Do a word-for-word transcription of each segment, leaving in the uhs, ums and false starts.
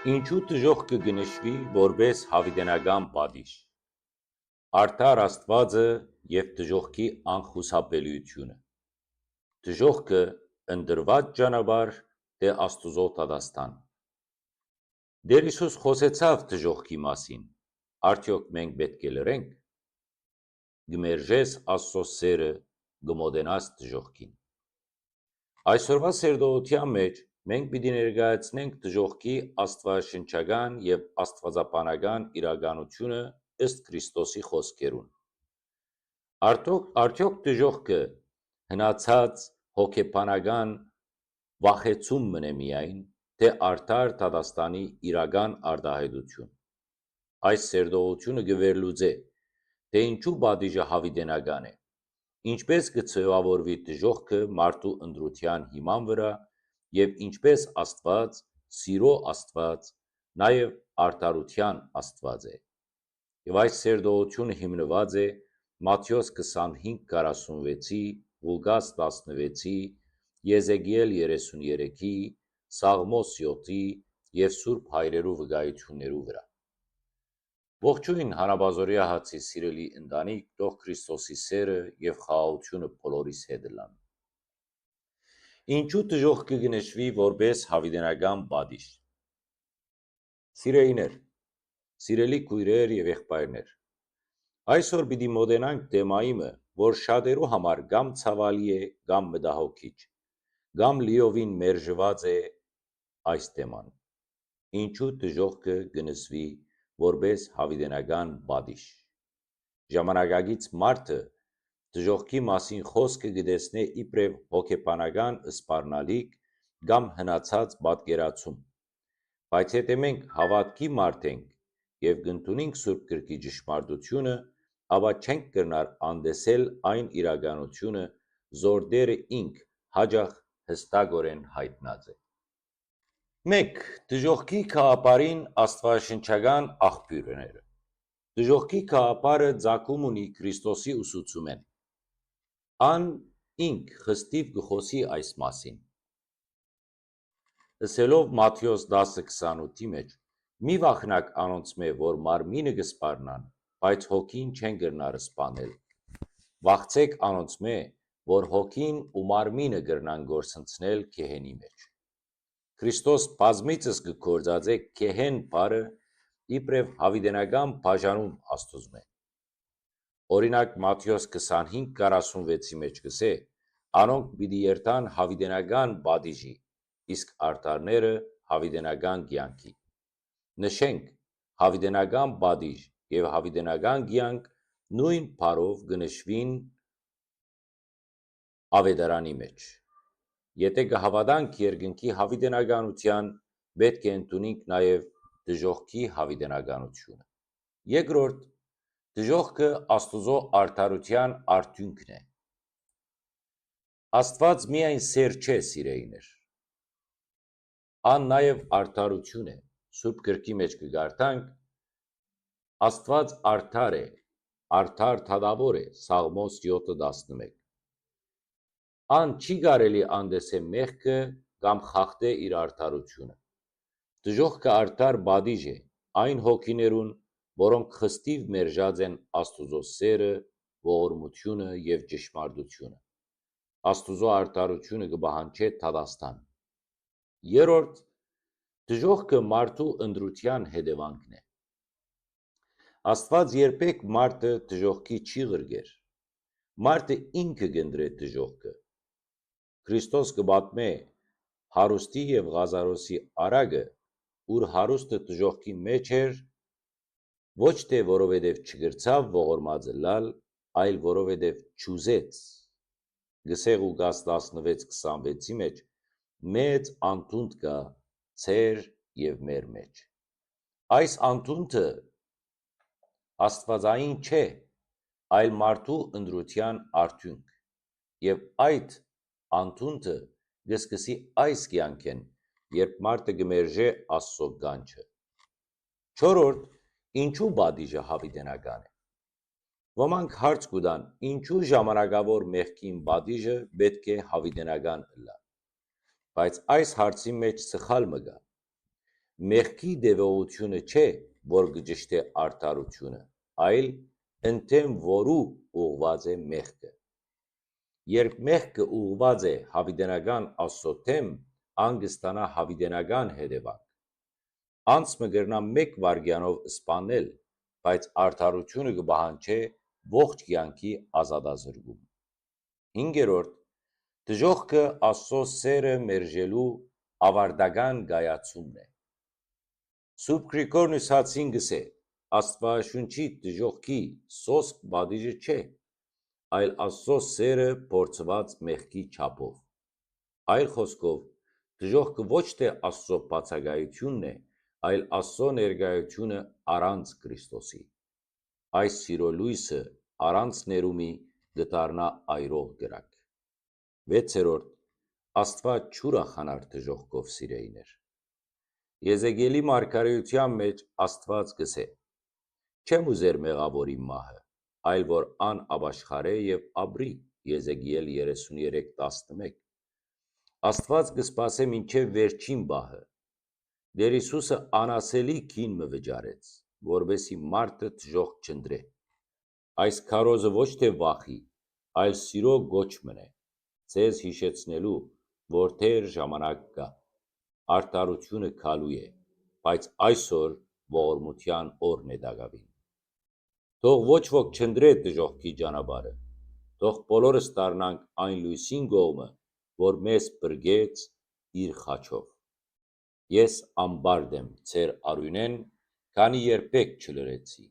Ինչու դժոխքը կը նշուի որպէս յաւիտենական պատիժ։ Արդար Աստուածը եւ դժոխքի անխուսափելիութիւնը։ Դժոխքը ընտրուած ճանապարհ, թէ Աստուծոյ դատաստան։ Տէր Յիսուս խօսեցաւ դժոխքի մասին։ Արդեօք մենք պէտք է լռենք։ Կը մերժես Աստուծոյ սէրը, կը մօտենաս դժոխքին։ Այսօրուայ սերտողութեան մէջ մենք պիտի ներկայացնենք դժոխքի աստուածաշնչական եւ աստուածաբանական իրականութիւնը ըստ Քրիստոսի խօսքերուն։ Արդյոք, արդյոք դժոխքը հնացած հոգեբանական վախեցում մըն է միայն, թէ արդար դատաստանի իրական արտայայտութիւն։ Այս սերտողութիւնը կը վերլուծէ, թէ ինչու պատիժը յաւիտենական է, ինչպէս կը ձեւաւորուի դժոխքը մարդու ընտրութեան հիման վրայ եւ ինչպէս Աստուած, սիրոյ Աստուած, նաեւ արդարութեան Աստուած է։ Եւ այս սերտողութիւնը հիմնուած է Մատթէոս քսանհինգ քառասունվեցի, Ղուկաս տասնվեցի, Եզեկիել երեսուն երեքի, Սաղմոս յոթի եւ Սուրբ Հայրերու վկայութիւններու վրայ։ Ողջոյն, Հանապազօրեայ հացի սիրելի ընտանիք, թող Քրիստոսի սէրը եւ խաղաղութիւնը բոլորիս հետ ըլլան։ Ինչու դժոխքը կը նշուի որպէս յաւիտենական պատիժ։ Սիրելիներ, սիրելի քոյրեր եւ եղբայրներ, այսօր պիտի մօտենանք թեմայի մը, որ շատերու համար կամ ցաւալի է, կամ մտահոգիչ, կամ լիովին մերժուած է այս թեման։ Ինչու դժոխքը կը նշուի որպէս յաւիտենական պատիժ։ Ժամանակակից մարդը դժոխքի մասին խօսքը կը տեսնէ իբրեւ հոգեբանական սպառնալիք կամ հնացած պատկերացում։ Բայց եթէ մենք հաւատքի մարդ ենք եւ կ'ընդունենք Սուրբ Գրքի ճշմարտութիւնը, ապա չենք կրնար անտեսել այն իրականութիւնը, զոր Տէրը ինք յաճախ յստակօրէն յայտնած է։ Մէկ, դժոխքի գաղափարին աստուածաշնչական աղբիւրները։ Դժոխքի գաղափարը ծագում ունի Քրիստոսի ուսուցումէն։ Ան ինք խստիւ կը խօսի այս մասին, ըսելով Մատթէոս տասը քսանութի մէջ. «Մի վախնաք անոնցմէ, որ մարմինը կը սպառնան, բայց հոգին չեն կրնար սպանել։ Վախցէք անոնցմէ, որ հոգին ու մարմինը կրնան կորսնցնել գեհենի մէջ»։ Քրիստոս բազմիցս կը գործածէ գեհեն բառը իբրեւ յաւիտենական բաժանում Աստուծմէ։ Օրինակ, Մատթէոս քսանհինգ քառասունվեցի մէջ կ'ըսէ. «Անոնք պիտի երթան յաւիտենական պատիժի, իսկ արդարները՝ յաւիտենական կեանքի»։ Նշենք, յաւիտենական պատիժ եւ յաւիտենական կեանք նոյն բառով կը նշուին Աւետարանի մէջ։ Եթէ կը հաւատանք երկնքի յաւիտենականութեան, պէտք է ընդունենք նաեւ դժոխքի յաւիտենականութիւնը։ Երկրորդ, դժոխքը Աստուծոյ արդարութեան արդիւնքն է։ Աստուած միայն սէր չէ, սիրելիներ։ Ան նաեւ արդարութիւն է։ Սուրբ Գրքի մէջ կը կարդանք. «Աստուած արդար է, արդար դատաւոր է», Սաղմոս յոթը տասնմէկ։ Ան չի կարելի անտեսէ մեղքը կամ խախտէ իր արդարութիւնը։ Դժոխքը արդար պատիժ է այն հոգիներուն, որոնք խստիւ մերժած են Աստուծոյ սէրը, ողորմութիւնը եւ ճշմարտութիւնը։ Աստուծոյ արդարութիւնը կը պահանջէ դատաստան։ Երրորդ, դժոխքը մարդու ընտրութեան հետեւանքն է։ Աստուած երբեք մարդը դժոխքի չի ղրկեր։ Մարդը ինքը կ'ընտրէ դժոխքը։ Քրիստոս կը պատմէ հարուստի եւ Ղազարոսի առակը, ուր հարուստը դժոխքի մէջ էր, ոչ թէ որովհետեւ չկրցաւ ողորմած ըլլալ, այլ որովհետեւ չուզեց։ Գսե Ղուկաս տասնվեց քսանվեցի մէջ. «Մեծ անդունդ կայ ձեր եւ մեր մէջ»։ Այս անդունդը աստուածային չէ, այլ մարդու ընտրութեան արդիւնք։ Եւ այդ անդունդը կը սկսի այս կեանքէն, երբ մարդը կը մերժէ Աստուծոյ կանչը։ Չորրորդ, ինչու պատիժը յաւիտենական է։ Ոմանք հարց կու տան, ինչու ժամանակաւոր մեղքին պատիժը պէտք է յաւիտենական ըլլայ։ Բայց այս հարցին մէջ սխալ մը կայ։ մեղքի տեւողութիւնը չէ, որ կը ճշդէ արդարութիւնը, այլ ընդդէմ որու ուղղուած է մեղքը։ Երբ մեղքը ուղղուած է յաւիտենական Աստծոյ դէմ, ան կը ստանայ յաւիտենական հետեւանք։ Անձ մը կրնայ մէկ վայրկեանով սպաննել, բայց արդարութիւնը կը պահանջէ ողջ կեանքի ազատազրկում։ Հինգերորդ, դժոխքը Աստծոյ սէրը մերժելու աւարտական կայացումն է։ Սուրբ Գրիգոր Նիւսացին կ'ըսէ. «Աստուածաշունչի դժոխքի սոսկ պատիժը չէ, այլ Աստծոյ սէրը փորձուած մեղքի չափով»։ Այլ խօսքով, դժոխքը ոչ թէ Աստծոյ բացակայութիւնն է, այլ Աստծոյ ներկայութիւնը առանց Քրիստոսի։ Այս սիրոյ լոյսը առանց ներումի կը դառնայ այրող կրակ։ Վեցերորդ, Աստուած չուրախանար դժոխքով, սիրելիներ։ Եզեկիէլի մարգարէութեան մէջ Աստուած կ'ըսէ. «Չեմ ուզեր մեղաւորի մահը, այլ որ ան ապաշխարէ եւ ապրի»։ Եզեկիէլ երեսուն երեք տասնմէկ։ Աստուած կը սպասէ մինչեւ վերջին պահը։ Տէր Յիսուսը անասելի գին մը վճարեց, որպէսզի մարդը դժոխք չընտրէ։ Այս քարոզը ոչ թէ վախի, այլ սիրոյ կոչ մըն է, ձեզ յիշեցնելու, որ դեռ ժամանակ կայ։ Արդարութիւնը գալու է, բայց այսօր ողորմութեան օրն է տակաւին։ Թող ոչ ոք չընտրէ դժոխքի ճանապարհը, թող բոլորս դառնանք այն լոյսին կողմը, որ մեզ փրկեց իր խաչով։ Ես անպարտ եմ ձեր արիւնէն, քանի երբեք չլռեցի։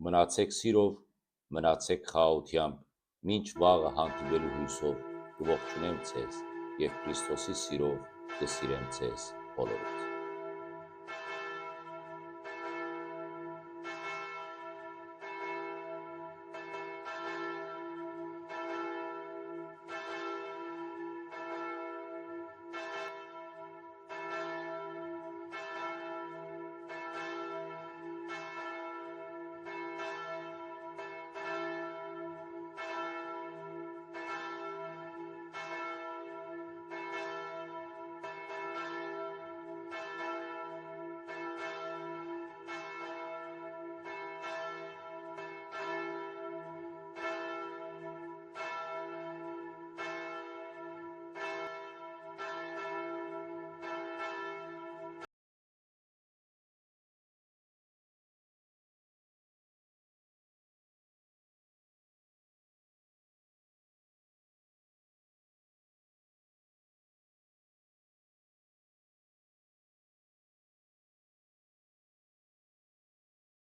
Մնացէք սիրով, մնացէք խաղաղութեամբ, մինչ վաղը հանդիպելու յոյսով կը ողջունեմ ձեզ եւ Քրիստոսի սիրով կը սիրեմ ձեզ բոլորիդ։